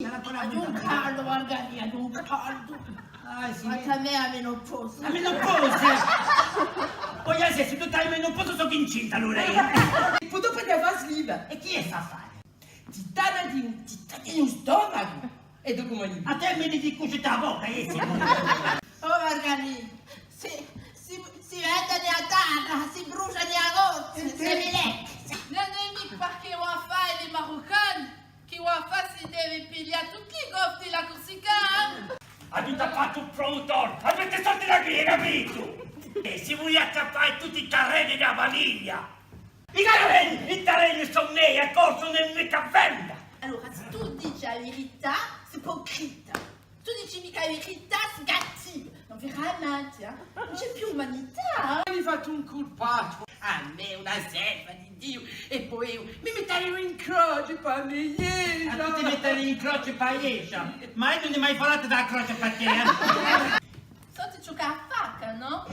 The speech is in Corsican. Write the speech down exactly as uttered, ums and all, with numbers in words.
Aghju un caldu, Margarì, aghju un caldu. Ah, sì. Ma a mè a menopausa. A menopausa? Poi, eh, sì, s'è tù t'hai a menopausa, sò incinta, allora eiu. È po dopu ti a fà sliva. È chì hè sta affare? Ti taglia di, ti taglia u stomacu. È dopu manghji. À tè mi ti cuci a bocca, eh, sì. Oh, Margarì, si, si, si vende a tarra, si brusgia a corza, si mi lecca. Ùn hè micca perchè u fà i maruccani, chì u fà si deve piglià tutti i goffi di la Corsica. Avete fattu un promotore, avete fattu la via, capito? È si vulia accattà tutti i terreni della famiglia. I terreni, i terreni sò mei, è corsu ùn hè micca vendita. Allora, s'è tù dici a verità, sì ipocrita. Tù dici micca a verità, sì gattivu. Non veramente, eh? Ùn ci hè più umanità, eh? Mi fate un culpacciu. À mè, una serva di Diu, è po eiu mi metterei in croce per a me ghjesgia. Ma tù ti metterei in croce per a ghjesgia? Ma eiu ùn aghju mai falatu di a croce per tè, eh? Sò ti ciucca a facca, nò?